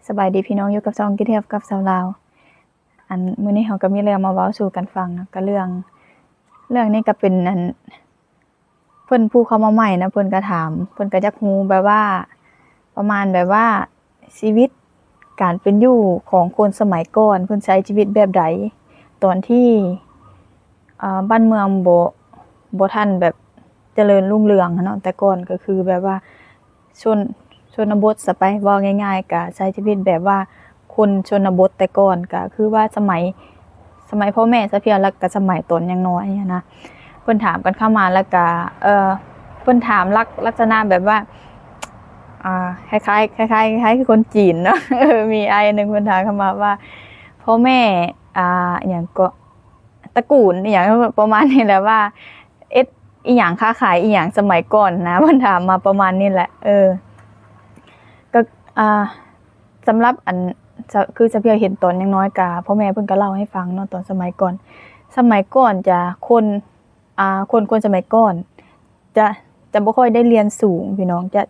ສະບາຍດີພີ່ນ້ອງ ຢູ່ກັບຊ່ອງກິດແຮັບກັບຊາວລາວ. ອັນ ມື້ນີ້ເຮົາກໍມີເລື່ອງມາເວົ້າສູ່ກັນຟັງເນາະ ກໍເລື່ອງ ເລື່ອງນີ້ກໍເປັນ ອັນ ເພິ່ນຜູ້ເຂົ້າມາໃໝ່ນະ ເພິ່ນກໍຖາມ ເພິ່ນກໍຢາກຮູ້ແບບວ່າ ປະມານແບບວ່າ ຊີວິດການເປັນຢູ່ຂອງຄົນສະໄໝກ່ອນ ເພິ່ນໃຊ້ຊີວິດແບບໃດ ຕອນທີ່ ອ່າ ບ້ານເມືອງບໍ່ ບໍ່ທັນແບບຈະເລີນຮຸ່ງເຮືອງຫັ້ນເນາະ. ແຕ່ກ່ອນກໍຄືແບບວ່າ ຊົນ ຊົນນະບົດຊະໄປ ເວົ້າງ່າຍໆ ກະໃຊ້ຊີວິດແບບວ່າຄົນຊົນນະບົດແຕ່ກ່ອນ ກະຄືວ່າສະໄໝ ສະໄໝພໍ່ແມ່ຊະພຽວ ແລ້ວກະສະໄໝຕອນຍັງນ້ອຍຫັ້ນນະ. ເພິ່ນຖາມກັນເຂົ້າມາ ແລ້ວກະ ເອີ ເພິ່ນຖາມລັກ ລັກສະນະແບບວ່າ ອ່າ ຄ້າຍໆ ຄ້າຍໆ ຄ້າຍໆ ຄືຄົນຈີນເນາະ. ເອີ ມີອ້າຍໜຶ່ງເພິ່ນຖາມເຂົ້າມາວ່າ ພໍ່ແມ່ ອ່າ ອີຫຍັງເກາະ ຕະກູນອີຫຍັງປະມານນີ້ແຫຼະ ວ່າເຮັດອີຫຍັງ ຄ້າຂາຍອີຫຍັງສະໄໝກ່ອນນະ ເພິ່ນຖາມມາປະມານນີ້ແຫຼະ. ເອີ ກໍ ອ່າ ສຳລັບອັນ ສະ ຄືສະພຽວເຫັນຕອນຍັງນ້ອຍກະ ພໍ່ແມ່ເພິ່ນກໍເລົ່າໃຫ້ຟັງເນາະ ຕອນສະໄໝກ່ອນ ສະໄໝກ່ອນຈະຄົນ ອ່າ ຄົນ ຄົນສະໄໝກ່ອນຈະ ຈະບໍ່ຄ່ອຍໄດ້ຮຽນສູງພີ່ນ້ອງ ຈະ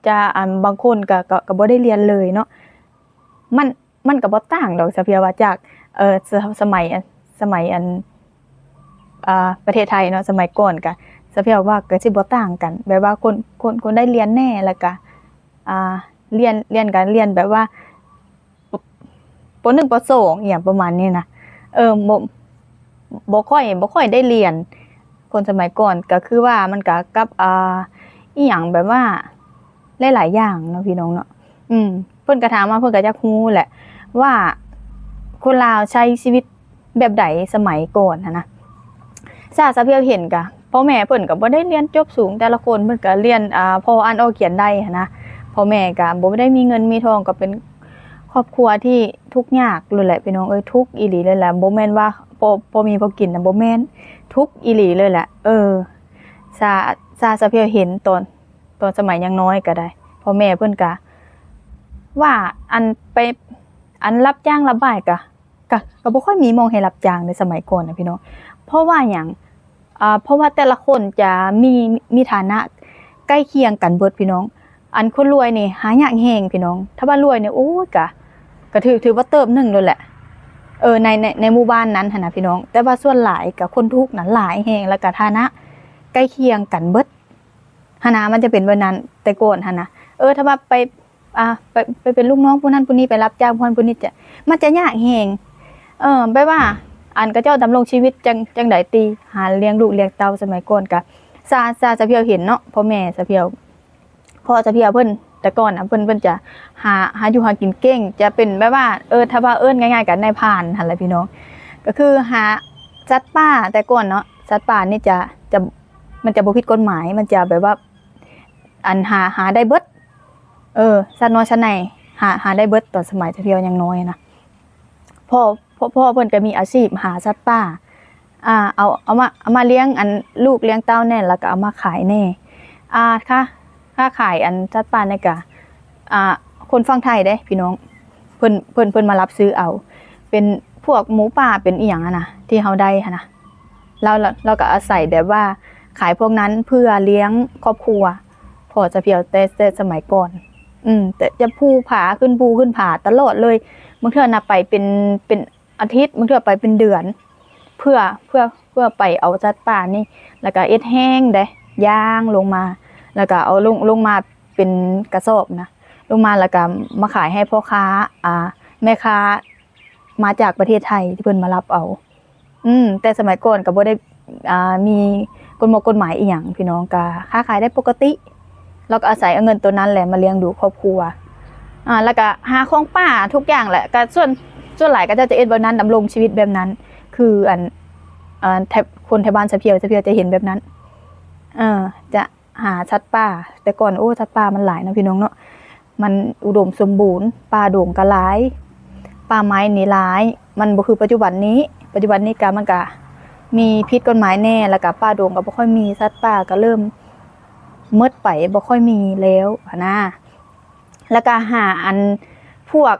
ຈະ ອັນ ບາງຄົນກໍ ກໍ ກໍບໍ່ໄດ້ຮຽນເລີຍເນາະ. ມັນ ມັນກໍບໍ່ຕ່າງດອກ ສະພຽວວ່າຈາກ ເອີ ສະ ສະໄໝ ສະໄໝ ອັນ ອ່າ ປະເທດໄທເນາະ ສະໄໝກ່ອນກະ ສະພຽວວ່າກໍຊິບໍ່ຕ່າງກັນ ແບບວ່າຄົນ ຄົນ ຄົນໄດ້ຮຽນແດ່ ແລ້ວກະ ອ່າ ຮຽນ ຮຽນກະຮຽນແບບວ່າ ປໍໜຶ່ງ ປໍສອງ ອີຫຍັງປະມານນີ້ນະ. ເອີ ບໍ່ ບໍ່ຄ່ອຍ ບໍ່ຄ່ອຍໄດ້ຮຽນ ຄົນສະໄໝກ່ອນ ກໍຄືວ່າມັນກະກັບ ອ່າ ອີຫຍັງແບບວ່າ ຫຼາຍໆຢ່າງເນາະພີ່ນ້ອງເນາະ. ອືມ ເພິ່ນກໍຖາມມາ ເພິ່ນກໍຢາກຮູ້ແຫຼະວ່າ ຄົນລາວໃຊ້ຊີວິດແບບໃດສະໄໝກ່ອນຫັ້ນນະ. ສາ ສາພຽວເຫັນກະ ພໍ່ແມ່ເພິ່ນກໍບໍ່ໄດ້ຮຽນຈົບສູງ ແຕ່ລະຄົນເພິ່ນກໍຮຽນ ອ່າ ພໍອ່ານອອກຂຽນໄດ້ຫັ້ນນະ. ພໍ່ແມ່ກໍບໍ່ໄດ້ມີເງິນມີທອງ ກໍເປັນຄອບຄົວທີ່ທຸກຍາກໂລດແຫຼະພີ່ນ້ອງເອີຍ ທຸກອີ່ຫຼີເລີຍແຫຼະ. ບໍ່ແມ່ນວ່າພໍ ພໍມີພໍກິນນະ ບໍ່ແມ່ນ ທຸກອີ່ຫຼີເລີຍແຫຼະ. ເອີ ສາ ສາ ສາພຽວເຫັນຕອນ ຕອນສະໄໝຍັງນ້ອຍກໍໄດ້ ພໍ່ແມ່ເພິ່ນກະວ່າ ອັນ ໄປ ອັນ ຮັບຈ້າງຮັບບາຍກະ ກະ ກະບໍ່ຄ່ອຍມີໝ່ອງໃຫ້ຮັບຈ້າງເດ້ສະໄໝກ່ອນນະພີ່ນ້ອງ. ເພາະວ່າຫຍັງ? ອ່າ ເພາະວ່າແຕ່ລະຄົນຈະມີ ມີຖານະໃກ້ຄຽງກັນເບິດພີ່ນ້ອງ. ອັນຄົນລວຍນີ້ຫາຍາກແຮງພີ່ນ້ອງ ຖ້າວ່າລວຍນີ້ ໂອ້ຍ ກະ ກະຖື ຖືວ່າເຕີບໜຶ່ງໂລດແຫຼະ ເອີ ໃນ ໃນ ໃນໝູ່ບ້ານນັ້ນຫັ້ນນະພີ່ນ້ອງ. ແຕ່ວ່າສ່ວນຫຼາຍກະຄົນທຸກນະຫຼາຍແຮງ ແລ້ວກະຖານະໃກ້ຄຽງກັນເບິດ. ຫັ້ນນະ ມັນຈະເປັນແບບນັ້ນແຕ່ກ່ອນຫັ້ນນະ. ເອີ ຖ້າວ່າໄປ ອ່າ ໄປ ໄປເປັນລູກນ້ອງຜູ້ນັ້ນຜູ້ນີ້ ໄປຮັບຈ້າງຜູ້ນັ້ນຜູ້ນີ້ ຈະ ມັນຈະຍາກແຮງ. ເອີ ແບບວ່າ ອັນ ເຂົາເຈົ້າດຳລົງຊີວິດຈັ່ງ ຈັ່ງໃດຕິ ຫາລ້ຽງລູກລ້ຽງເຕົ້າ. ສະໄໝກ່ອນກະ ສາ ສາ ສາພຽວເຫັນເນາະ ພໍ່ແມ່ສາພຽວ ພໍ່ສາພຽວເພິ່ນ ແຕ່ກ່ອນນະ ເພິ່ນ ເພິ່ນຈະຫາ ຫາຢູ່ຫາກິນເກັ່ງ ຈະເປັນແບບວ່າ ເອີ ຖ້າວ່າເອີ້ນງ່າຍໆ ກະນາຍພານຫັ້ນແຫຼະພີ່ນ້ອງ. ກໍຄືຫາສັດປ່າ ແຕ່ກ່ອນເນາະ ສັດປ່ານີ້ຈະ ຈະ ມັນຈະບໍ່ຜິດກົດໝາຍ ມັນຈະແບບວ່າ ອັນ ຫາ ຫາໄດ້ເບິດ ເອີ ສັດນ້ອຍສັດໃຫຍ່ ຫາ ຫາໄດ້ເບິດ ຕອນສະໄໝສາພຽວຍັງນ້ອຍນະ. ພໍ່ ພໍ່ ພໍ່ເພິ່ນກໍມີອາຊີບຫາສັດປ່າ ອ່າ ເອົາ ເອົາມາ ເອົາມາລ້ຽງ ອັນ ລູກລ້ຽງເຕົ້າແດ່ ແລ້ວກໍເອົາມາຂາຍແດ່. ອ່າ ຄ້າ ຄ້າຂາຍ ອັນ ສັດປ່ານີ້ກະ ອ່າ ຄົນຝັ່ງໄທເດ້ພີ່ນ້ອງ ເພິ່ນ ເພິ່ນ ເພິ່ນມາຮັບຊື້ເອົາ ເປັນພວກໝູປ່າ ເປັນອີ່ຫຍັງຫັ້ນນະ ທີ່ເຮົາໄດ້ຫັ້ນນະ. ລາວ ລາວ ລາວກໍອາໄສແບບວ່າຂາຍພວກນັ້ນເພື່ອລ້ຽງຄອບຄົວ ພໍ່ສາພຽວແຕ່ ແຕ່ສະໄໝກ່ອນ. ອືມ ແຕ່ຈະພູຜາ ຂຶ້ນພູຂຶ້ນຜາຕະຫຼອດເລີຍ ບາງເທື່ອນະໄປເປັນ ເປັນອາທິດ ບາງເທື່ອໄປເປັນເດືອນ ເພື່ອ ເພື່ອ ເພື່ອໄປເອົາສັດປ່ານີ້ ແລ້ວກະເຮັດແຫ້ງເດ້ ຍ່າງລົງມາ ແລ້ວກະເອົາລົງ ລົງມາເປັນກະສອບນະ ລົງມາແລ້ວກະມາຂາຍໃຫ້ພໍ່ຄ້າ ອ່າ ແມ່ຄ້າ ມາຈາກປະເທດໄທທີ່ເພິ່ນມາຮັບເອົາ. ອືມ ແຕ່ສະໄໝກ່ອນກໍບໍ່ໄດ້ ອ່າ ມີກົດໝາຍ ກົດໝາຍອີ່ຫຍັງພີ່ນ້ອງ ກໍຄ້າຂາຍໄດ້ປົກກະຕິ ແລ້ວກໍອາໄສເອົາເງິນໂຕນັ້ນແຫຼະມາລ້ຽງດູຄອບຄົວ ອ່າ ແລ້ວກໍຫາຂອງປ່າທຸກຢ່າງແຫຼະ ກໍສ່ວນ ສ່ວນຫຼາຍເຂົາເຈົ້າຈະເຮັດແບບນັ້ນ ດຳລົງຊີວິດແບບນັ້ນ ຄື ອັນ ອ່າ ແຖບ ຄົນແຖວບ້ານສະພຽວ ສະພຽວຈະເຫັນແບບນັ້ນ ເອີ ຈະ ຫາສັດປ່າ ແຕ່ກ່ອນ ໂອ້ ສັດປ່າມັນຫຼາຍເນາະພີ່ນ້ອງເນາະ ມັນອຸດົມສົມບູນ ປ່າດົງກໍຫຼາຍ ປ່າໄມ້ນີ້ຫຼາຍ ມັນບໍ່ຄືປັດຈຸບັນນີ້ ປັດຈຸບັນນີ້ກະ ມັນກະມີຜິດກົດໝາຍແດ່ ແລ້ວກະປ່າດົງກໍບໍ່ຄ່ອຍມີ ສັດປ່າກໍເລີ່ມໝົດໄປ ບໍ່ຄ່ອຍມີແລ້ວຫັ້ນນາ. ແລ້ວກະຫາ ອັນ ພວກ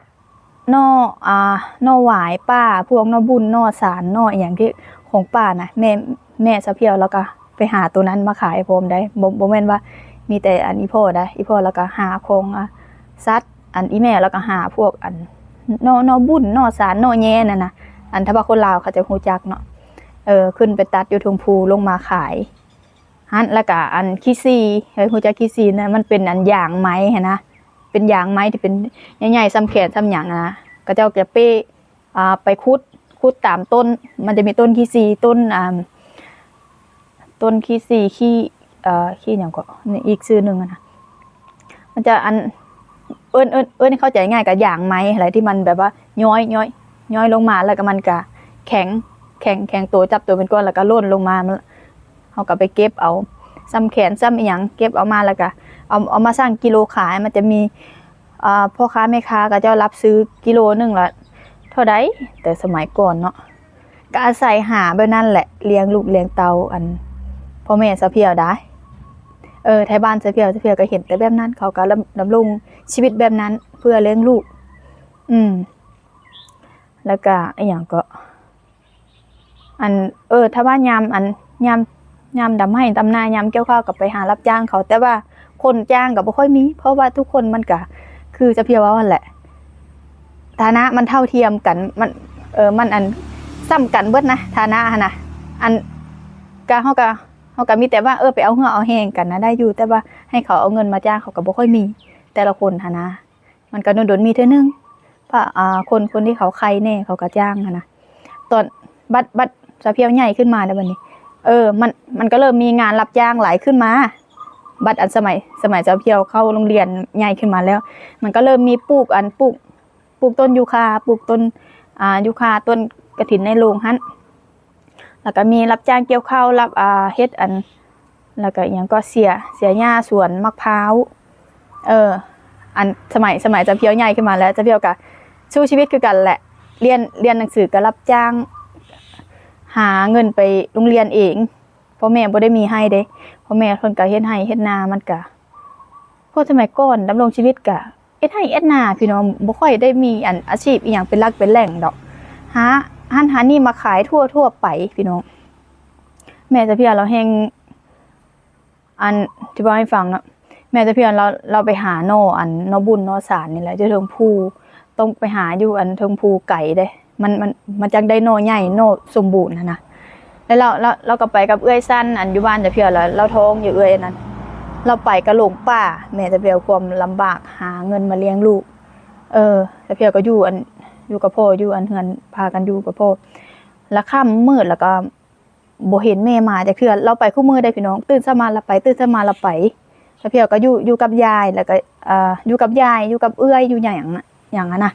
ໜໍ່ ອ່າ ໜໍ່ຫວາຍປ່າ ພວກໜໍ່ບຸນ ໜໍ່ສານ ໜໍ່ອີ່ຫຍັງທີ່ຂອງປ່ານະ ແມ່ ແມ່ສາພຽວລາວກໍໄປຫາໂຕນັ້ນມາຂາຍພ້ອມໄດ໋ ບໍ່ ບໍ່ແມ່ນວ່າມີແຕ່ອັນອີ່ພໍ່ໄດ໋ ອີ່ພໍ່ລາວກໍຫາຂອງ ອ່າ ສັດ ອັນອີ່ແມ່ລາວກໍຫາພວກອັນໜໍ່ ໜໍ່ບຸ້ນ ໜໍ່ສານ ໜໍ່ແຍນັ້ນນະ ອັນຖ້າວ່າຄົນລາວເຂົາຈະຮູ້ຈັກເນາະ ເອີ ຂຶ້ນໄປຕັດຢູ່ເທິງພູ ລົງມາຂາຍຫັ້ນ. ແລ້ວກໍອັນຂີ້ສີ່ ເອີ ຮູ້ຈັກຂີ້ສີ່ນະ ມັນເປັນອັນຢາງໄມ້ຫັ້ນນະ ເປັນຢາງໄມ້ທີ່ເປັນໃຫຍ່ໆ ສ່ຳແຂນສ່ຳຫຍັງນະ ເຂົາເຈົ້າຈະເປ້ ອ່າ ໄປຂຸດ ຂຸດຕາມຕົ້ນ ມັນຈະມີຕົ້ນຂີ້ສີ່ ຕົ້ນ ອ່າ ຕົ້ນຂີ້ສີ່ ຂີ້ ເອີ ຂີ້ຫຍັງເກາະ ອີກຊື່ໜຶ່ງຫັ້ນນະ ມັນຈະອັນ ເອີ້ນ ເອີ້ນ ເອີ້ນໃຫ້ເຂົ້າໃຈງ່າຍກໍຢາງໄມ້ຫັ້ນແຫຼະ ທີ່ມັນແບບວ່າຍ້ອຍ ຍ້ອຍ ຍ້ອຍລົງມາ ແລ້ວກໍມັນກໍແຂງ ແຂງ ແຂງໂຕ ຈັບໂຕເປັນກ້ອນ ແລ້ວກໍຫຼົ່ນລົງມາ ມັນ ເຮົາກໍໄປເກັບເອົາ ສ່ຳແຂນສ່ຳອີ່ຫຍັງ ເກັບເອົາມາ ແລ້ວກໍເອົາ ເອົາມາຊັ່ງກິໂລຂາຍ ມັນຈະມີ ອ່າ ພໍ່ຄ້າແມ່ຄ້າເຂົາເຈົ້າຮັບຊື້ກິໂລໜຶ່ງລະເທົ່າໃດ ແຕ່ສະໄໝກ່ອນເນາະ ກໍອາໄສຫາແບບນັ້ນແຫຼະ ລ້ຽງລູກລ້ຽງເຕົ້າ ອັນພໍ່ແມ່ສາວພຽວດາ ເອີ ໄທບ້ານສາວພຽວ ສາວພຽວກໍເຫັນແຕ່ແບບນັ້ນ ເຂົາກໍດຳ ດຳລົງຊີວິດແບບນັ້ນ ເພື່ອລ້ຽງລູກ ອືມ ແລ້ວກໍອີ່ຫຍັງເກາະ ອັນ ເອີ ຖ້າວ່າຍາມ ອັນ ຍາມ ຍາມດຳໄຮ່ດຳນາ ຍາມກ່ຽວເຂົ້າກໍໄປຫາຮັບຈ້າງເຂົາ ແຕ່ວ່າຄົນຈ້າງກໍບໍ່ຄ່ອຍມີ ເພາະວ່າທຸກຄົນມັນກໍຄືສາວພຽວເວົ້າຫັ້ນແຫຼະ ຖານະມັນເທົ່າທຽມກັນ ມັນ ເອີ ມັນ ອັນ ສ່ຳກັນເບິດນະ ຖານະຫັ້ນນະ ອັນ ກະ ເຮົາກະ ເຮົາກະມີແຕ່ວ່າ ເອີ ໄປເອົາເຫື່ອເອົາແຮງກັນນະໄດ້ຢູ່ ແຕ່ວ່າໃຫ້ເຂົາເອົາເງິນມາຈ້າງ ເຂົາກໍບໍ່ຄ່ອຍມີ ແຕ່ລະຄົນຫັ້ນນະ ມັນກໍດົນໆມີເທື່ອໜຶ່ງ ພະ ອ່າ ຄົນ ຄົນທີ່ເຂົາໄຄແດ່ ເຂົາກໍຈ້າງຫັ້ນນະ ຕອນ ບັດ ບັດສາວພຽວໃຫຍ່ຂຶ້ນມາແລ້ວບັດນີ້ ເອີ ມັນ ມັນກໍເລີ່ມມີງານຮັບຈ້າງຫຼາຍຂຶ້ນມາ ບັດອັນສະໄໝ ສະໄໝສາວພຽວເຂົ້າໂຮງຮຽນໃຫຍ່ຂຶ້ນມາແລ້ວ ມັນກໍເລີ່ມມີປູກ ອັນ ປູກ ປູກຕົ້ນຢູຄາ ປູກຕົ້ນ ອ່າ ຢູຄາ ຕົ້ນກະຖິນໃນໂລງຫັ້ນ ແລ້ວກໍມີຮັບຈ້າງກ່ຽວເຂົ້າ ຮັບ ອ່າ ເຮັດອັນ ແລ້ວກໍອີ່ຫຍັງກໍເສຍ ເສຍຫຍ້າສວນໝາກພ້າວ ເອີ ອັນສະໄໝ ສະໄໝສາວພຽວໃຫຍ່ຂຶ້ນມາແລ້ວ ສາວພຽວກໍສູ້ຊີວິດຄືກັນແຫຼະ ຮຽນ ຮຽນໜັງສືກໍຮັບຈ້າງຫາເງິນໄປໂຮງຮຽນເອງ ພໍ່ແມ່ບໍ່ໄດ້ມີໃຫ້ເດ້ ພໍ່ແມ່ເພິ່ນກໍເຮັດໄຮ່ເຮັດນາ ມັນກໍ ພວກສະໄໝກ່ອນດຳລົງຊີວິດກະເຮັດໄຮ່ເຮັດນາພີ່ນ້ອງ ບໍ່ຄ່ອຍໄດ້ມີອັນອາຊີບອີ່ຫຍັງເປັນຫຼັກເປັນແຫຼ່ງດອກ ຫາຫັ້ນຫານີ້ມາຂາຍທົ່ວໆໄປພີ່ນ້ອງ. ແມ່ສະພຽລາວແຮ່ງ ອັນ ຊິເວົ້າໃຫ້ຟັງເນາະ ແມ່ສະພຽລາວ ລາວໄປຫາໜໍ່ ອັນ ໜໍ່ບຸ້ນໜໍ່ສານນີ້ແຫຼະ ຢູ່ເທິງພູ ຕ້ອງໄປຫາຢູ່ອັນເທິງພູໄກເດ້ ມັນ ມັນ ມັນຈັ່ງໄດ້ໜໍ່ໃຫຍ່ໜໍ່ສົມບູນຫັ້ນນະ ແລ້ວລາວ ລາວ ລາວກໍໄປກັບເອື້ອຍຊັ້ນ ອັນຢູ່ບ້ານຈະເທື່ອ ລາວ ລາວທ້ອງຢູ່ເອື້ອຍນັ້ນ ລາວໄປກໍຫຼົງປ່າ ແມ່ຈະເທື່ອຄວາມລຳບາກຫາເງິນມາລ້ຽງລູກ ເອີ ຈະເທື່ອກໍຢູ່ອັນ ຢູ່ກັບພໍ່ ຢູ່ອັນເຮືອນ ພາກັນຢູ່ກັບພໍ່ ລະຄ່ຳມືດ ລະກໍບໍ່ເຫັນແມ່ມາຈັກເທື່ອ ລາວໄປຄູ່ມື້ເດ້ພີ່ນ້ອງ ຕື່ນເຊົ້າມາລາວໄປ ຕື່ນເຊົ້າມາລາວໄປ ຈະເທື່ອກໍຢູ່ ຢູ່ກັບຍາຍ ລະກໍ ເອີ ຢູ່ກັບຍາຍ ຢູ່ກັບເອື້ອຍ ຢູ່ຫຍັງນະ ຫຍັງຫັ້ນນະ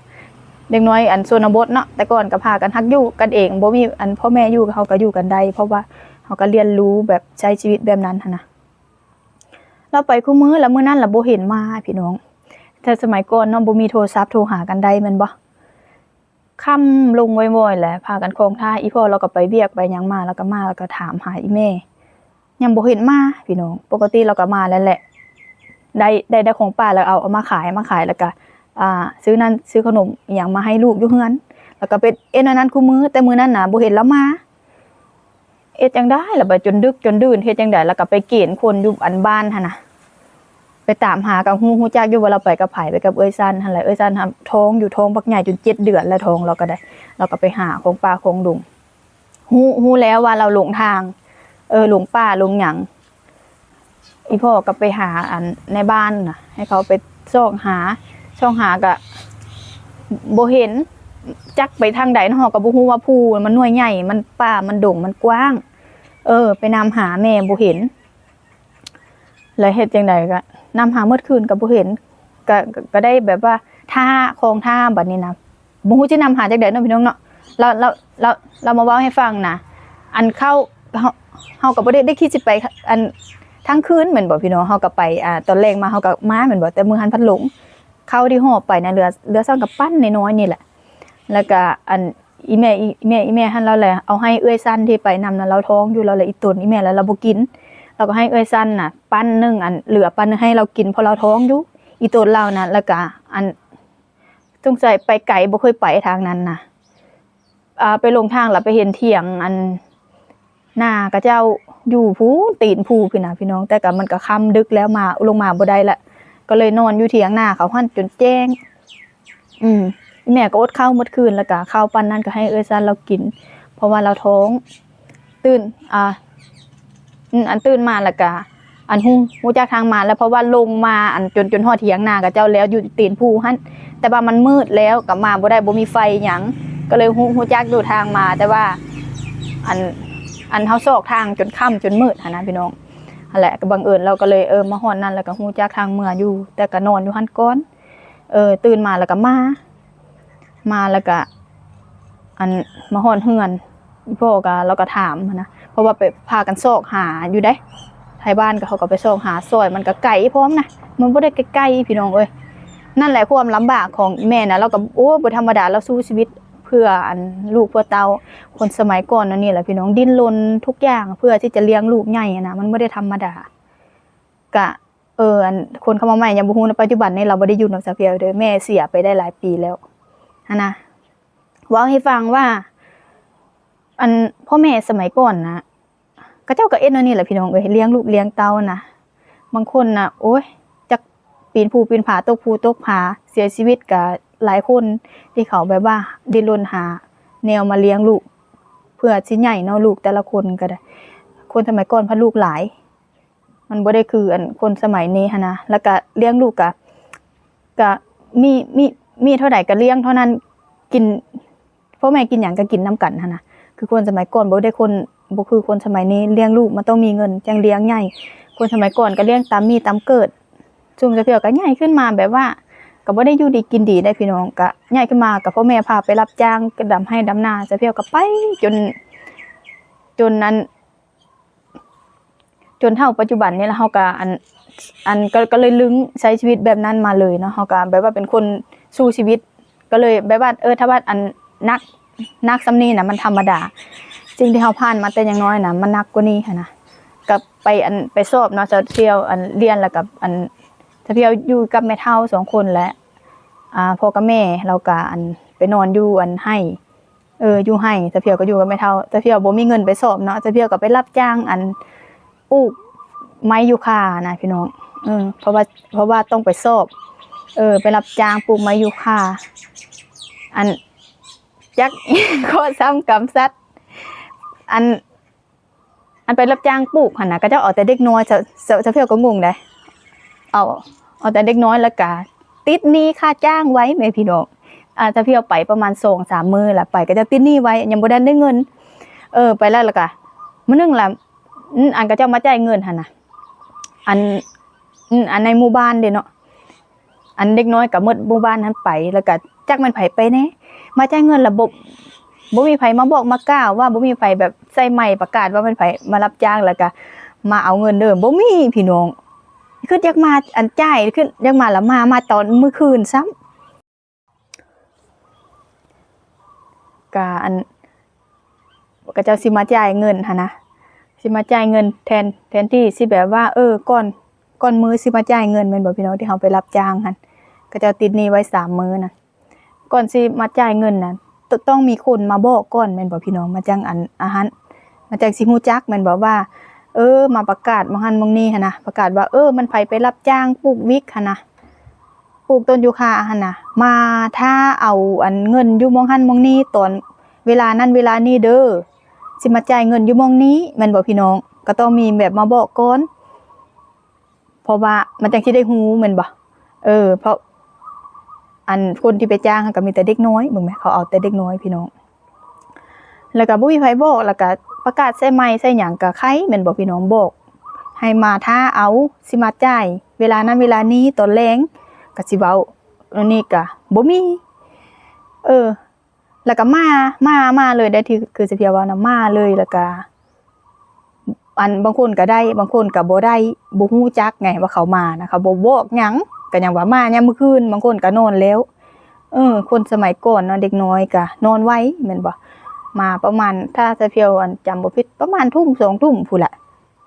ເດັກນ້ອຍອັນຊົນນະບົດເນາະ ແຕ່ກ່ອນກໍພາກັນຮັກຢູ່ກັນເອງ ບໍ່ມີອັນພໍ່ແມ່ຢູ່ ເຮົາກໍຢູ່ກັນໄດ້ ເພາະວ່າເຮົາກໍຮຽນຮູ້ແບບໃຊ້ຊີວິດແບບນັ້ນຫັ້ນນະ ລາວໄປຄູ່ມື້ ລະມື້ນັ້ນລະບໍ່ເຫັນມາພີ່ນ້ອງ ແຕ່ສະໄໝກ່ອນເນາະ ບໍ່ມີໂທລະສັບໂທຫາກັນໄດ້ແມ່ນບໍ່ ຄ່ຳລົງວອຍໆ ແລ້ວພາກັນຄອງທ່າ ອີ່ພໍ່ລາວກໍໄປວຽກໄປຫຍັງມາ ລາວກໍມາ ລາວກໍຖາມຫາອີ່ແມ່ ຍັງບໍ່ເຫັນມາພີ່ນ້ອງ ປົກກະຕິລາວກໍມາແລ້ວແຫຼະ ໄດ້ ໄດ້ ໄດ້ຂອງປ່າແລ້ວເອົາ ເອົາມາຂາຍ ມາຂາຍແລ້ວກະ ອ່າ ຊື້ນັ້ນຊື້ຂະໜົມອີ່ຫຍັງມາໃຫ້ລູກຢູ່ເຮືອນ ແລ້ວກໍເປັນເຮັດແນວນັ້ນຄູ່ມື້ ແຕ່ມື້ນັ້ນນະບໍ່ເຫັນລາວມາ ເຮັດຈັ່ງໃດລະບາດ ຈົນດຶກຈົນດື່ນ ເຮັດຈັ່ງໃດລະກໍໄປເກນຄົນຢູ່ອັນບ້ານຫັ້ນນະ ໄປຕາມຫາກໍຮູ້ ຮູ້ຈັກຢູ່ວ່າລາວໄປກັບໃຜ ໄປກັບເອື້ອຍຊັ້ນຫັ້ນແຫຼະ ເອື້ອຍຊັ້ນຫັ້ນທ້ອງຢູ່ ທ້ອງບັກໃຫຍ່ຈົນເຈັດເດືອນແລ້ວ ທ້ອງລາວກໍໄດ້ ລາວກໍໄປຫາຂອງປ່າຂອງດົງ ຮູ້ ຮູ້ແລ້ວວ່າລາວຫຼົງທາງ ເອີ ຫຼົງປ່າຫຼົງຫຍັງ ອີ່ພໍ່ກໍໄປຫາອັນໃນບ້ານນະ ໃຫ້ເຂົາໄປຊອກຫາ ຊອກຫາກໍບໍ່ເຫັນ ຈັກໄປທາງໃດເນາະ ເຮົາກໍບໍ່ຮູ້ວ່າພູມັນໜ່ວຍໃຫຍ່ ມັນປ່າມັນດົງມັນກວ້າງ ເອີ ໄປນຳຫາແມ່ບໍ່ເຫັນ ແລ້ວເຮັດຈັ່ງໃດກໍນຳຫາໝົດຄືນກໍບໍ່ເຫັນ ກໍ ກໍ ກໍໄດ້ແບບວ່າຖ້າ ຄອງຖ້າ ບາດນີ້ນະ ບໍ່ຮູ້ຊິນຳຫາຈັ່ງໃດເນາະພີ່ນ້ອງເນາະ ລາວ ລາວ ລາວ ລາວມາເວົ້າໃຫ້ຟັງນະ ອັນເຂົ້າ ເຮົາ ເຮົາກໍບໍ່ໄດ້ ໄດ້ຄິດຊິໄປ ອັນ ທັງຄືນແມ່ນບໍ່ພີ່ນ້ອງ ເຮົາກໍໄປ ອ່າ ຕອນແລງມາເຮົາກໍມາແມ່ນບໍ່ ແຕ່ມື້ຫັ້ນພັດຫຼົງ ເຂົ້າທີ່ຫໍ່ໄປນະ ເຫຼືອ ເຫຼືອສ່ຳກັບປັ້ນນ້ອຍໆນີ້ແຫຼະ ແລ້ວກໍອັນ ອີ່ແມ່ ອີ່ແມ່ ອີ່ແມ່ຫັ້ນລາວແຫຼະ ເອົາໃຫ້ເອື້ອຍຊັ້ນທີ່ໄປນຳນະ ລາວທ້ອງຢູ່ ລາວລະອີ່ຕົນ ອີ່ແມ່ລະລາວບໍ່ກິນ ລາວກໍໃຫ້ເອື້ອຍຊັ້ນນະ ປັ້ນໜຶ່ງ ອັນ ເຫຼືອປັ້ນໜຶ່ງໃຫ້ລາວກິນ ເພາະລາວທ້ອງຢູ່ ອີ່ຕົນລາວນະ ແລ້ວກໍອັນ ສົງໄສໄປໄກ ບໍ່ເຄີຍໄປທາງນັ້ນນະ ອ່າ ໄປຫຼົງທາງ ລະໄປເຫັນຖຽງ ອັນ ນາເຂົາເຈົ້າຢູ່ພຸ້ນ ຕີນພູພຸ້ນນະພີ່ນ້ອງ ແຕ່ກໍມັນກໍຄ່ຳດຶກແລ້ວ ມາ ລົງມາບໍ່ໄດ້ລະ ກໍເລີຍນອນຢູ່ຖຽງນາເຂົາຫັ້ນຈົນແຈ້ງ ອືມ ແມ່ກໍອົດເຂົ້າໝົດຄືນ ແລ້ວກໍເຂົ້າປານນັ້ນກໍໃຫ້ເອື້ອຍຊານລາວກິນ ເພາະວ່າລາວທ້ອງ. ຕື່ນ ອ່າ ອືມ ອັນຕື່ນມາແລ້ວກະ ອັນຮູ້ ຮູ້ຈັກທາງມາແລ້ວ ເພາະວ່າລົງມາ ອັນ ຈົນ ຈົນຮອດຖຽງນາເຂົາເຈົ້າແລ້ວ ຢູ່ຕີນພູຫັ້ນ ແຕ່ວ່າມັນມືດແລ້ວ ກໍມາບໍ່ໄດ້ ບໍ່ມີໄຟຫຍັງ ກໍເລີຍຮູ້ ຮູ້ຈັກຢູ່ທາງມາ ແຕ່ວ່າ ອັນ ອັນເຮົາຊອກທາງຈົນຄ່ຳຈົນມືດຫັ້ນນະພີ່ນ້ອງ. ຫັ້ນແຫຼະ ກໍບັງເອີນ ລາວກໍເລີຍ ເອີ ມາຮອດນັ້ນ ແລ້ວກໍຮູ້ຈັກທາງເມືອຢູ່ ແຕ່ກໍນອນຢູ່ຫັ້ນກ່ອນ. ເອີ ຕື່ນມາແລ້ວກໍມາ ມາແລ້ວກະ ອັນ ມາຮອດເຮືອນ ອີ່ພໍ່ກະ ລາວກະຖາມຫັ້ນນະ ເພາະວ່າໄປພາກັນຊອກຫາຢູ່ເດ້ ໄທບ້ານກະ ເຂົາກະໄປຊອກຫາຊ່ອຍ ມັນກະໄກພ້ອມນະ ມັນບໍ່ໄດ້ໃກ້ໆ ພີ່ນ້ອງເອີຍ. ນັ້ນແຫຼະຄວາມລຳບາກຂອງແມ່ນະ ລາວກະ ໂອ້ ບໍ່ທຳມະດາ ລາວສູ້ຊີວິດເພື່ອ ອັນ ລູກເພື່ອເຕົ້າ. ຄົນສະໄໝກ່ອນນັ້ນນີ້ແຫຼະ ພີ່ນ້ອງ ດີ້ນລົນທຸກຢ່າງເພື່ອທີ່ຈະລ້ຽງລູກໃຫຍ່ຫັ້ນນະ ມັນບໍ່ໄດ້ທຳມະດາ. ກະ ເອີ ອັນ ຄົນເຂົ້າມາໃໝ່ຍັງບໍ່ຮູ້ນະ ປັດຈຸບັນນີ້ລາວບໍ່ໄດ້ຢູ່ນຳສາວພຽວເດີ ແມ່ເສຍໄປໄດ້ຫຼາຍປີແລ້ວຫັ້ນນະ. ເວົ້າໃຫ້ຟັງວ່າ ອັນ ພໍ່ແມ່ສະໄໝກ່ອນນະ ເຂົາເຈົ້າກໍເຮັດແນວນີ້ແຫຼະພີ່ນ້ອງເອີຍ ລ້ຽງລູກລ້ຽງເຕົ້ານະ. ບາງຄົນນະ ໂອ້ຍ ຈັກປີນພູປີນຜາ ຕົກພູຕົກຜາ ເສຍຊີວິດກໍຫຼາຍຄົນ ທີ່ເຂົາແບບວ່າດີ້ນລົນຫາແນວມາລ້ຽງລູກ ເພື່ອຊິໃຫຍ່ເນາະ ລູກແຕ່ລະຄົນກໍໄດ້. ຄົນສະໄໝກ່ອນພັດລູກຫຼາຍ ມັນບໍ່ໄດ້ຄື ອັນ ຄົນສະໄໝນີ້ຫັ້ນນະ ແລ້ວກະລ້ຽງລູກກະ ກະມີ ມີ ມີເທົ່າໃດກະລ້ຽງເທົ່ານັ້ນ ກິນ ພໍ່ແມ່ກິນຫຍັງກະກິນນຳກັນຫັ້ນນະ. ຄືຄົນສະໄໝກ່ອນບໍ່ໄດ້ຄົນ ບໍ່ຄືຄົນສະໄໝນີ້ ລ້ຽງລູກມັນຕ້ອງມີເງິນຈັ່ງລ້ຽງໃຫຍ່. ຄົນສະໄໝກ່ອນກະລ້ຽງຕາມມີຕາມເກີດ. ຊຸມສາວພຽວກະໃຫຍ່ຂຶ້ນມາແບບວ່າ ກະບໍ່ໄດ້ຢູ່ດີກິນດີໄດ໋ພີ່ນ້ອງ ກະໃຫຍ່ຂຶ້ນມາກະພໍ່ແມ່ພາໄປຮັບຈ້າງ ກະດຳໄຮ່ດຳນາ ສາວພຽວກະໄປຈົນ ຈົນ ອັນ ຈົນເທົ່າປັດຈຸບັນນີ້ລະ ເຮົາກະ ອັນ ອັນ ກໍ ກໍເລີຍລຶ້ງໃຊ້ຊີວິດແບບນັ້ນມາເລີຍເນາະ. ເຮົາກະແບບວ່າເປັນຄົນສູ້ຊີວິດ ກໍເລີຍແບບວ່າ ເອີ ຖ້າວ່າ ອັນ ໜັກ ໜັກສ່ຳນີ້ນະ ມັນທຳມະດາ. ສິ່ງທີ່ເຮົາຜ່ານມາແຕ່ຍັງນ້ອຍນະ ມັນໜັກກວ່ານີ້ຫັ້ນນະ. ກໍໄປ ອັນ ໄປສອບເນາະ ສາວພຽວ ອັນ ລຽນ ແລ້ວກໍ ອັນ ສາວພຽວຢູ່ກັບແມ່ເຖົ້າສອງຄົນ ແລະ ອ່າ ພໍ່ກັບແມ່ ແລ້ວກໍ ອັນ ໄປນອນຢູ່ ອັນ ໄຮ່ ເອີ ຢູ່ໄຮ່ ສາວພຽວກໍຢູ່ກັບແມ່ເຖົ້າ. ສາວພຽວບໍ່ມີເງິນໄປສອບເນາະ ສາວພຽວກໍໄປຮັບຈ້າງ ອັນ ປູກໄມ້ຢູຄານະພີ່ນ້ອງ. ເອີ ເພາະວ່າ ເພາະວ່າຕ້ອງໄປສອບ ເອີ ໄປຮັບຈ້າງປູກໄມ້ຢູຄາ ອັນ ຈັກ ເຄາະຊ້ຳກຳສັດ ອັນ ອັນໄປຮັບຈ້າງປູກຫັ້ນນະ ເຂົາເຈົ້າເອົາແຕ່ເດັກນ້ອຍ. ສາວ ສາວ ສາວພຽວກໍງົງເດ້ ເອົາ ເອົາແຕ່ເດັກນ້ອຍ ແລ້ວກະຕິດໜີ້ຄ່າຈ້າງໄວ້ແມ່ພີ່ນ້ອງ. ອ່າ ສາວພຽວໄປປະມານສອງສາມມື້ລະ ໄປ ເຂົາເຈົ້າຕິດໜີ້ໄວ້ ຍັງບໍ່ທັນໄດ້ເງິນ. ເອີ ໄປແລ້ວ ແລ້ວກະມື້ໜຶ່ງລະ ອັນ ອັນເຂົາເຈົ້າມາຈ່າຍເງິນຫັ້ນນະ ອັນ ອັນໃນໝູ່ບ້ານເດ້ເນາະ ອັນເດັກນ້ອຍກໍໝົດໝູ່ບ້ານຫັ້ນໄປ ແລ້ວກໍຈັກແມ່ນໃຜໄປແດ່ ມາຈ່າຍເງິນລະ ບໍ່ ບໍ່ມີໃຜມາບອກມາກ່າວວ່າ ບໍ່ມີໃຜແບບໃສ່ໄມປະກາດວ່າແມ່ນໃຜມາຮັບຈ້າງ ແລ້ວກໍມາເອົາເງິນເດີ ບໍ່ມີພີ່ນ້ອງ. ຄິດຢາກມາ ອັນ ຈ່າຍ ຄິດຢາກມາລະມາ ມາຕອນມື້ຄືນຊ້ຳ. ກະ ອັນ ເຂົາເຈົ້າຊິມາຈ່າຍເງິນຫັ້ນນະ ຊິມາຈ່າຍເງິນແທນ ແທນທີ່ຊິແບບວ່າ ເອີ ກ່ອນ ກ່ອນມື້ຊິມາຈ່າຍເງິນແມ່ນບໍ່ພີ່ນ້ອງ ທີ່ເຮົາໄປຮັບຈ້າງຫັ້ນ ເຂົາເຈົ້າຕິດໜີ້ໄວ້ສາມມື້ນະ. ກ່ອນຊິມາຈ່າຍເງິນນະ ຕ- ຕ້ອງມີຄົນມາບອກກ່ອນແມ່ນບໍ່ພີ່ນ້ອງ ມັນຈັ່ງ ອັນ ອັນຫັ້ນ ມັນຈັ່ງຊິຮູ້ຈັກແມ່ນບໍ່ວ່າ ເອີ ມາປະກາດໝ່ອງຫັ້ນໝ່ອງນີ້ຫັ້ນນະ ປະກາດວ່າ ເອີ ມັນໃຜໄປຮັບຈ້າງປູກວິກຫັ້ນນະ ປູກຕົ້ນຢູຄາຫັ້ນນະ ມາຖ້າເອົາ ອັນ ເງິນຢູ່ໝ່ອງຫັ້ນໝ່ອງນີ້ ຕອນເວລານັ້ນເວລານີ້ເດີ ຊິມາຈ່າຍເງິນຢູ່ໝ່ອງນີ້ແມ່ນບໍ່ພີ່ນ້ອງ. ກໍຕ້ອງມີແບບມາບອກກ່ອນ ເພາະວ່າມັນຈັ່ງຊິໄດ້ຮູ້ແມ່ນບໍ່. ເອີ ເພາະ ອັນ ຄົນທີ່ໄປຈ້າງຫັ້ນກໍມີແຕ່ເດັກນ້ອຍ ເບິ່ງແມ ເຂົາເອົາແຕ່ເດັກນ້ອຍພີ່ນ້ອງ. ແລ້ວກໍບໍ່ມີໃຜບອກ ແລ້ວກໍປະກາດໃສ່ໄມໃສ່ຫຍັງກໍໄຄແມ່ນບໍ່ພີ່ນ້ອງ ບອກໃຫ້ມາຖ້າເອົາ ຊິມາຈ່າຍເວລານັ້ນເວລານີ້ຕອນແລງ ກໍຊິເວົ້າ. ອັນນີ້ກໍບໍ່ມີ ເອີ ແລ້ວກໍມາ ມາ ມາເລີຍໄດ໋ ທີ່ຄືສາວພຽວເວົ້ານະ ມາເລີຍ ແລ້ວກໍ ອັນ ບາງຄົນກໍໄດ້ ບາງຄົນກໍບໍ່ໄດ້ ບໍ່ຮູ້ຈັກໄງວ່າເຂົາມານະ ເຂົາບໍ່ບອກຫຍັງ ກໍຍັງວ່າມາຍາມມື້ຄືນ ບາງຄົນກໍນອນແລ້ວ. ເອີ ຄົນສະໄໝກ່ອນເນາະ ເດັກນ້ອຍກໍນອນໄວແມ່ນບໍ່ ມາປະມານ ຖ້າສາວພຽວ ອັນ ຈຳບໍ່ຜິດ ປະມານທຸ່ມ ສອງທຸ່ມພຸ້ນແຫຼະ.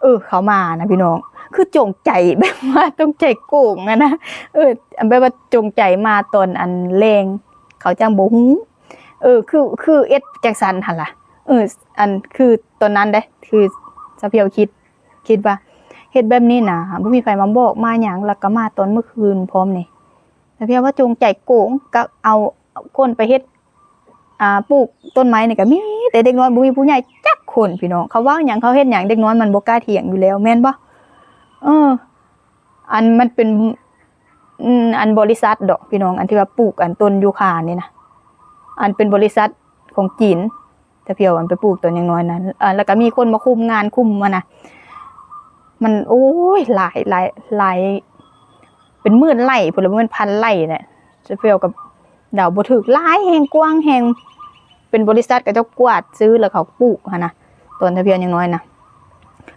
ເອີ ເຂົາມານະພີ່ນ້ອງ ຄືຈົງໃຈ ແບບວ່າຈົງໃຈໂກງຫັ້ນນະ. ເອີ ແບບວ່າຈົງໃຈມາຕອນ ອັນ ແລງ ເຂົາຈັ່ງບໍ່ຮູ້. ເອີ ຄື ຄືເຮັດຈັ່ງຊັ້ນຫັ້ນລະ. ເອີ ອັນ ຄືຕອນນັ້ນເດ້ ຄືສາວພຽວຄິດ ຄິດວ່າເຮັດແບບນີ້ນະ ບໍ່ມີໃຜມາບອກມາຫຍັງ ແລ້ວກໍມາຕອນມື້ຄືນພ້ອມນີ້. ສະພຽວວ່າຈົງໃຈໂກງ ກໍເອົາຄົນໄປເຮັດ ອ່າ ປູກຕົ້ນໄມ້ນີ້ກໍມີແຕ່ເດັກນ້ອຍ ບໍ່ມີຜູ້ໃຫຍ່ຈັກຄົນພີ່ນ້ອງ. ເຂົາເວົ້າຫຍັງ ເຂົາເຮັດຫຍັງ ເດັກນ້ອຍມັນບໍ່ກ້າຖຽງຢູ່ແລ້ວ ແມ່ນບໍ່? ເອີ ອັນມັນເປັນ ອືມ ອັນບໍລິສັດດອກພີ່ນ້ອງ ອັນທີ່ວ່າປູກອັນຕົ້ນຢູຄານີ້ນະ ອັນເປັນບໍລິສັດຂອງຈີນ ສະພຽວອັນໄປປູກຕອນຍັງນ້ອຍນັ້ນ ແລ້ວກໍມີຄົນມາຄຸມງານຄຸມຫັ້ນນະ ມັນ ໂອ້ຍ ຫຼາຍ ຫຼາຍ ຫຼາຍ ເປັນໝື່ນໄລ່ພຸ້ນລະ ບໍ່ແມ່ນພັນໄລ່ແຫຼະ ສະພຽວກໍເດົາບໍ່ຖືກ ຫຼາຍແຮງ ກວ້າງແຮງ ເປັນບໍລິສັດເຂົາເຈົ້າກວາດຊື້ ແລ້ວເຂົາປູກຫັ້ນນະ ຕອນສະພຽວຍັງນ້ອຍນະ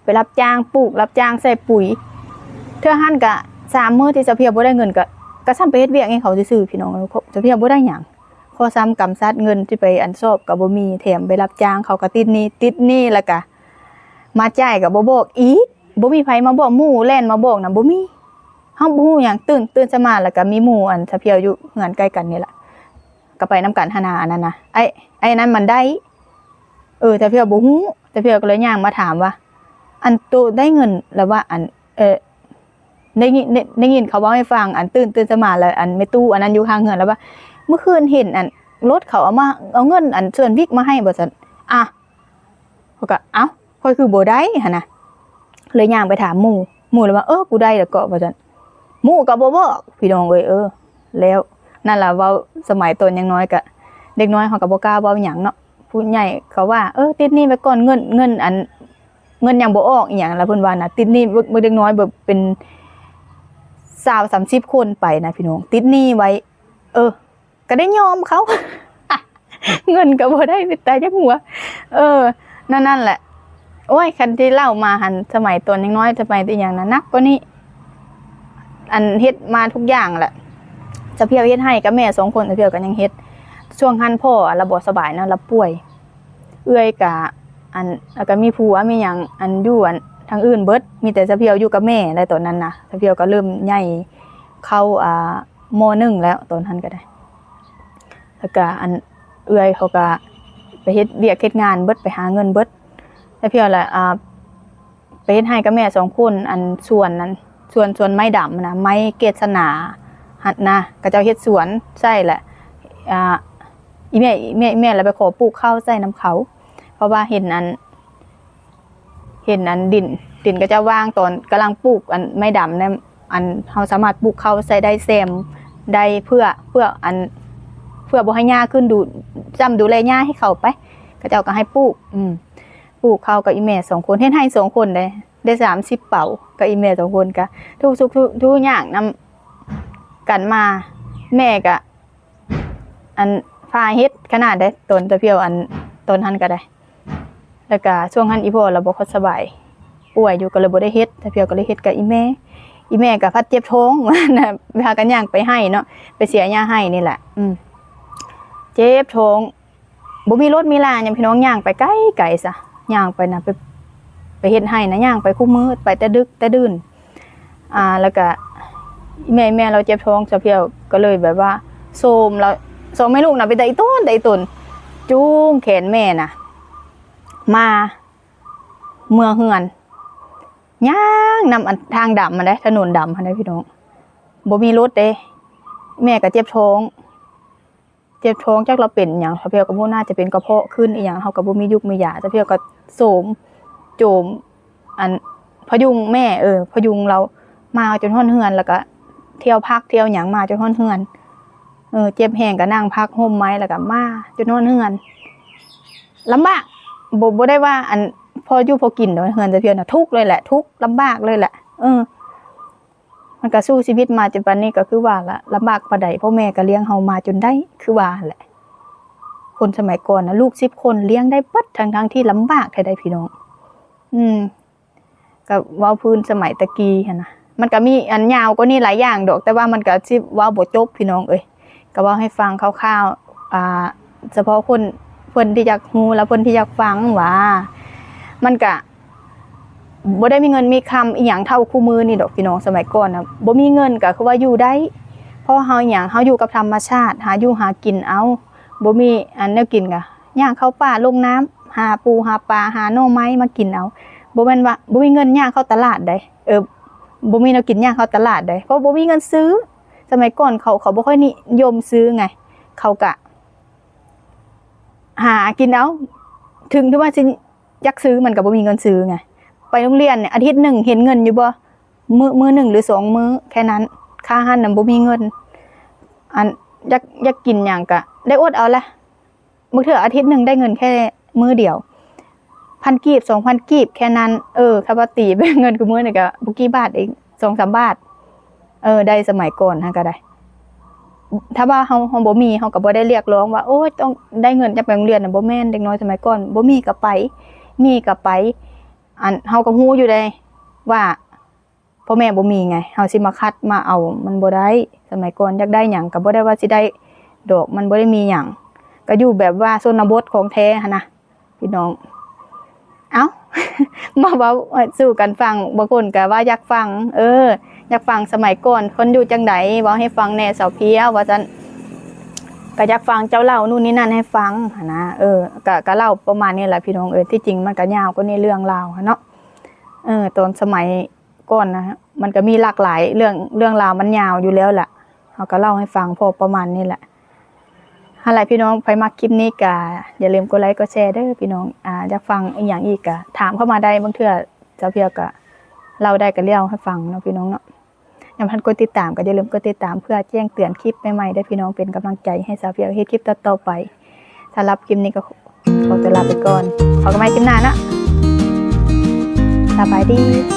ໄປຮັບຈ້າງປູກ ຮັບຈ້າງໃສ່ປຸຍ ເທື່ອຫັ້ນກະສາມມື້ທີ່ສະພຽວບໍ່ໄດ້ເງິນ ກະ ກະສ່ຳໄປເຮັດວຽກໃຫ້ເຂົາຊື່ໆ ພີ່ນ້ອງເອີຍ ສະພຽວບໍ່ໄດ້ຫຍັງ ພໍສ່ຳກຳສັດ ເງິນຊິໄປອັນສອບກໍບໍ່ມີ ແຖມໄປຮັບຈ້າງເຂົາກໍຕິດໜີ້ ຕິດໜີ້ ແລ້ວກະມາຈ່າຍກໍບໍ່ບອກອີກ ບໍ່ມີໃຜມາບອກ ໝູ່ແລ່ນມາບອກນະ ບໍ່ມີ ເຮົາບໍ່ຮູ້ຫຍັງ ຕື່ນ ຕື່ນເຊົ້າມາ ແລ້ວກໍມີໝູ່ອັນສະພຽວຢູ່ເຮືອນໃກ້ກັນນີ້ລະ ກໍໄປນຳກັນຫັ້ນນະ ອັນນັ້ນນະ ໄອ້ ໄອ້ນັ້ນມັນໄດ້ ເອີ ສະພຽວບໍ່ຮູ້ ສະພຽວກໍເລີຍຍ່າງມາຖາມວ່າ ອັນໂຕໄດ້ເງິນລະວ່າ ອັນ ເອີ ໄດ້ຍິນ ໄດ້ ໄດ້ຍິນເຂົາເວົ້າໃຫ້ຟັງ ອັນຕື່ນ ຕື່ນເຊົ້າມາ ແລ້ວອັນແມ່ຕູ້ອັນນັ້ນຢູ່ຂ້າງເຮືອນລະວ່າ ມື້ຄືນເຫັນອັນລົດເຂົາເອົາມາ ເອົາເງິນອັນສ່ວນວິກມາໃຫ້ ວ່າຊັ້ນ ອາ ຂ້ອຍກໍ ເອົ້າ ຂ້ອຍຄືບໍ່ໄດ້ຫັ້ນນະ ເລີຍຍ່າງໄປຖາມໝູ່ ໝູ່ລະວ່າ ເອີ ກູໄດ້ແລ້ວເກາະ ວ່າຊັ້ນ ໝູ່ກໍບໍ່ບອກ ພີ່ນ້ອງເອີຍ ເອີ ແລ້ວນັ້ນລະ ເວົ້າສະໄໝຕອນຍັງນ້ອຍກະ ເດັກນ້ອຍເຮົາກໍບໍ່ກ້າເວົ້າຫຍັງເນາະ ຜູ້ໃຫຍ່ເຂົາວ່າ ເອີ ຕິດໜີ້ໄວ້ກ່ອນ ເງິນ ເງິນອັນ ເງິນຍັງບໍ່ອອກອີ່ຫຍັງລະ ເພິ່ນວ່ານະ ຕິດໜີ້ ເດັກ ເດັກນ້ອຍແບບເປັນຊາວສາມສິບຄົນໄປນະ ພີ່ນ້ອງ ຕິດໜີ້ໄວ້ ເອີ ກໍໄດ້ຍອມເຂົາ ເງິນກໍບໍ່ໄດ້ເປັນຕາຢາກຫົວ ເອີ ນັ້ນ ນັ້ນແຫຼະ ໂອ້ຍ ຄັນຊິເລົ່າມາຫັ້ນ ສະໄໝຕອນຍັງນ້ອຍ ສະໄໝແຕ່ຫຍັງນະ ໜັກກວ່ານີ້ ອັນເຮັດມາທຸກຢ່າງແຫຼະ ສະພຽວເຮັດໄຮ່ກັບແມ່ສອງຄົນ ສະພຽວກໍຍັງເຮັດ ຊ່ວງຫັ້ນພໍ່ລະບໍ່ສະບາຍນະ ລະປ່ວຍ ເອື້ອຍກະ ອັນ ລະກະມີຜົວມີຫຍັງ ອັນ ຢູ່ ອັນ ທາງອື່ນເບິດ ມີແຕ່ສະພຽວຢູ່ກັບແມ່ແຫຼະ ຕອນນັ້ນນະ ສະພຽວກໍເລີ່ມໃຫຍ່ເຂົ້າ ອ່າ ມໍໜຶ່ງແລ້ວ ຕອນຫັ້ນກໍໄດ້ ລະກະ ອັນ ເອື້ອຍເຂົາກະໄປເຮັດວຽກເຮັດງານເບິດ ໄປຫາເງິນເບິດ ສະພຽວລະ ອ່າ ໄປເຮັດໄຮ່ກັບແມ່ສອງຄົນ ອັນ ສວນ ອັນ ສວນ ສວນໄມ້ດຳນະ ໄມ້ເກດສະໜາຫັ້ນນະ ເຂົາເຈົ້າເຮັດສວນໃສ່ແຫຼະ ອ່າ ອີແມ່ ແມ່ ແມ່ລະໄປຂໍປູກເຂົ້າໃສ່ນຳເຂົາ ເພາະວ່າເຫັນອັນ ເຫັນອັນດິນ ດິນເຂົາເຈົ້າວ່າງຕອນກຳລັງປູກອັນໄມ້ດຳນັ້ນ ອັນ ເຮົາສາມາດປູກເຂົ້າໃສ່ໄດ້ ແຊມໄດ້ ເພື່ອ ເພື່ອອັນ ເພື່ອບໍ່ໃຫ້ຫຍ້າຂຶ້ນ ດູ ຈ້ຳດູແລຫຍ້າໃຫ້ເຂົາໄປ ເຂົາເຈົ້າກໍໃຫ້ປູກ ອືມ ປູກເຂົ້າກັບອີແມ່ສອງຄົນ ເຮັດໄຮ່ສອງຄົນເດ້ ໄດ້ສາມສິບເປົາ ກັບອີແມ່ສອງຄົນ ກໍທຸກສຸກທຸກ ທຸກຍາກນຳກັນມາ ແມ່ກໍ ອັນ ພາເຮັດຂະໜາດໃດ ຕອນຕະພຽວ ອັນ ຕອນຫັ້ນກໍໄດ້ ແລ້ວກະຊ່ວງຫັ້ນອີ່ພໍ່ລະບໍ່ຄ່ອຍສະບາຍ ປ່ວຍຢູ່ ກໍເລີຍບໍ່ໄດ້ເຮັດ ຕະພຽວກໍເລີຍເຮັດກັບອີ່ແມ່ ອີ່ແມ່ກໍພັດເຈັບທ້ອງ ພາກັນຍ່າງໄປໄຮ່ເນາະ ໄປເສຍຫຍ້າໄຮ່ນີ້ແຫຼະ ອືມ ເຈັບທ້ອງ ບໍ່ມີລົດມີລາຫຍັງ ພີ່ນ້ອງ ຍ່າງໄປໄກໆຊະ ຍ່າງໄປນະ ໄປ ໄປເຮັດໄຮ່ນະ ຍ່າງໄປຄູ່ມື້ ໄປແຕ່ດຶກແຕ່ດື່ນ ອ່າ ແລ້ວກະແມ່ ແມ່ລາວເຈັບທ້ອງ ສາວພຽວກໍເລີຍແບບວ່າໂຊມລາວ ສອງແມ່ລູກນະ ເປັນຕາອີ່ຕົນ ຕາອີ່ຕົນ ຈູງແຂນແມ່ນະ ມາ ເມືອເຮືອນ ຍ່າງນຳອັນທາງດຳຫັ້ນເດ້ ຖະໜົນດຳຫັ້ນເດ້ ພີ່ນ້ອງ ບໍ່ມີລົດເດ້ ແມ່ກໍເຈັບທ້ອງ ເຈັບທ້ອງ ຈັກລາວເປັນຫຍັງ ສາວພຽວກໍບໍ່ ໜ້າຈະເປັນກະເພາະຂຶ້ນອີ່ຫຍັງ ເຮົາກໍບໍ່ມີຢູກມີຢາ ສາວພຽວກໍໂສມໂຈມ ອັນ ພະຍຸງແມ່ ເອີ ພະຍຸງລາວມາຈົນຮອດເຮືອນ ແລ້ວກໍທ່ຽວພັກທ່ຽວຫຍັງມາຈົນຮອດເຮືອນ ເອີ ເຈັບແຮງກໍນັ່ງພັກຮົ່ມໄມ້ ແລ້ວກໍມາຈົນຮອດເຮືອນ ລຳບາກ ບໍ່ ບໍ່ໄດ້ວ່າ ອັນ ພໍຢູ່ພໍກິນດອກ ເຮືອນສາວພຽວນະ ທຸກເລີຍແຫຼະ ທຸກລຳບາກເລີຍແຫຼະ ເອີ ມັນກະສູ້ຊີວິດມາຈົນປານນີ້ ກໍຄືວ່າລະ ລຳບາກປານໃດ ພໍ່ແມ່ກໍລ້ຽງເຮົາມາຈົນໄດ້ ຄືວ່າຫັ້ນແຫຼະ ຄົນສະໄໝກ່ອນນະ ລູກສິບຄົນລ້ຽງໄດ້ເບິດ ທັງໆທີ່ລຳບາກແທ້ໃດ໋ ພີ່ນ້ອງ ອືມ ກໍເວົ້າພື້ນສະໄໝແຕ່ກີ້ຫັ້ນນະ ມັນກໍມີອັນຍາວກວ່ານີ້ຫຼາຍຢ່າງດອກ ແຕ່ວ່າມັນກໍຊິເວົ້າບໍ່ຈົບ ພີ່ນ້ອງເອີຍ ກໍເວົ້າໃຫ້ຟັງຄ່າວໆ ອ່າ ສະເພາະຄົນ ເພິ່ນທີ່ຢາກຮູ້ ແລະ ເພິ່ນທີ່ຢາກຟັງວ່າ ມັນກະ ບໍ່ໄດ້ມີເງິນມີຄຳອີ່ຫຍັງເທົ່າຄູ່ມື້ນີ້ດອກ ພີ່ນ້ອງ ສະໄໝກ່ອນນະ ບໍ່ມີເງິນກໍຄືວ່າຢູ່ໄດ້ ເພາະເຮົາຫຍັງ ເຮົາຢູ່ກັບທຳມະຊາດ ຫາຢູ່ຫາກິນເອົາ ບໍ່ມີອັນແນວກິນກໍຍ່າງເຂົ້າປ່າລົງນ້ຳ ຫາປູຫາປາ ຫາໜໍ່ໄມ້ມາກິນເອົາ ບໍ່ແມ່ນວ່າ ບໍ່ມີເງິນຍ່າງເຂົ້າຕະຫຼາດໃດ ເອີ ບໍ່ມີແນວກິນຍ່າງເຂົ້າຕະຫຼາດໃດ ເພາະບໍ່ມີເງິນຊື້ ສະໄໝກ່ອນເຂົາ ເຂົາບໍ່ຄ່ອຍນິຍົມຊື້ໄງ ເຂົາກະຫາກິນເອົາ ເຖິງທີ່ວ່າຊິຢາກຊື້ມັນກະບໍ່ມີເງິນຊື້ໄງ. ໄປໂຮງຮຽນນີ້ ອາທິດໜຶ່ງເຫັນເງິນຢູ່ບໍ່? ມື້ ມື້ໜຶ່ງຫຼືສອງມື້ແຄ່ນັ້ນ ຄ່າຫັ້ນນະບໍ່ມີເງິນ ອັນ ຢາກ ຢາກກິນຫຍັງກະໄດ້ອົດເອົາແຫຼະ. ບາງເທື່ອອາທິດໜຶ່ງໄດ້ເງິນແຄ່ມື້ດຽວ ພັນກີບ ສອງພັນກີບ ແຄ່ນັ້ນ. ເອີ ຄັນວ່າຕີເປັນເງິນຄູ່ມື້ນີ້ກະບໍ່ກີ່ບາດເອງ ສອງສາມບາດ. ເອີ ໄດ້ສະໄໝກ່ອນຫັ້ນກະໄດ້ ຖ້າວ່າເຮົາ ເຮົາບໍ່ມີ ເຮົາກະບໍ່ໄດ້ຮຽກຮ້ອງວ່າ ໂອ້ຍ ຕ້ອງໄດ້ເງິນຈາກໄປໂຮງຮຽນນະ ບໍ່ແມ່ນ. ເດັກນ້ອຍສະໄໝກ່ອນ ບໍ່ມີກະໄປ ມີກະໄປ. ອັນ ເຮົາກະຮູ້ຢູ່ເດ້ວ່າ ພໍ່ແມ່ບໍ່ມີໄງ ເຮົາຊິມາຂັດມາເອົາ ມັນບໍ່ໄດ້. ສະໄໝກ່ອນຢາກໄດ້ຫຍັງກະບໍ່ໄດ້ວ່າຊິໄດ້ດອກ ມັນບໍ່ໄດ້ມີຫຍັງ ກະຢູ່ແບບວ່າຊົນນະບົດຂອງແທ້ຫັ້ນນະພີ່ນ້ອງ. ເອົ້າ ມາເວົ້າສູ່ກັນຟັງ ບາງຄົນກະວ່າຢາກຟັງ ເອີ ຢາກຟັງສະໄໝກ່ອນເພິ່ນຢູ່ຈັ່ງໃດ ເວົ້າໃຫ້ຟັງແດ່ສາວພຽວ ວ່າຊັ້ນ. ກະຢາກຟັງເຈົ້າເລົ່ານູ່ນນີ້ນັ້ນໃຫ້ຟັງຫັ້ນນະ ເອີ ກະ ກະເລົ່າປະມານນີ້ແຫຼະພີ່ນ້ອງເອີຍ. ທີ່ຈິງມັນກະຍາວກວ່ານີ້ເລື່ອງລາວຫັ້ນເນາະ ເອີ ຕອນສະໄໝ ກ່ອນນະ ມັນກະມີຫຼາກຫຼາຍເລື່ອງ ເລື່ອງລາວມັນຍາວຢູ່ແລ້ວລະ ເຮົາກະເລົ່າໃຫ້ຟັງພໍປະມານນີ້ແຫຼະ. ຫັ້ນແຫຼະພີ່ນ້ອງ ໃຜມັກຄລິບນີ້ກະຢ່າລືມກົດໄລກົດແຊເດີພີ່ນ້ອງ. ອາ ຢາກຟັງອີ່ຫຍັງອີກກະຖາມເຂົ້າມາໄດ້ ບາງເທື່ອສາວພຽວກະເລົ່າໄດ້ກະເລົ່າໃຫ້ຟັງເນາະພີ່ນ້ອງເນາະ. ຍັງບໍ່ທັນກົດຕິດຕາມກະຢ່າລືມກົດຕິດຕາມ ເພື່ອແຈ້ງເຕືອນຄລິບໃໝ່ໆເດີພີ່ນ້ອງ ເປັນກຳລັງໃຈໃຫ້ສາວພຽວເຮັດຄລິບຕໍ່ໆໄປ. ສຳລັບຄລິບນີ້ກະຂໍຕົວລາໄປກ່ອນ ພໍກັນໃໝ່ຄລິບໜ້າເນາະ. ສະບາຍດີ.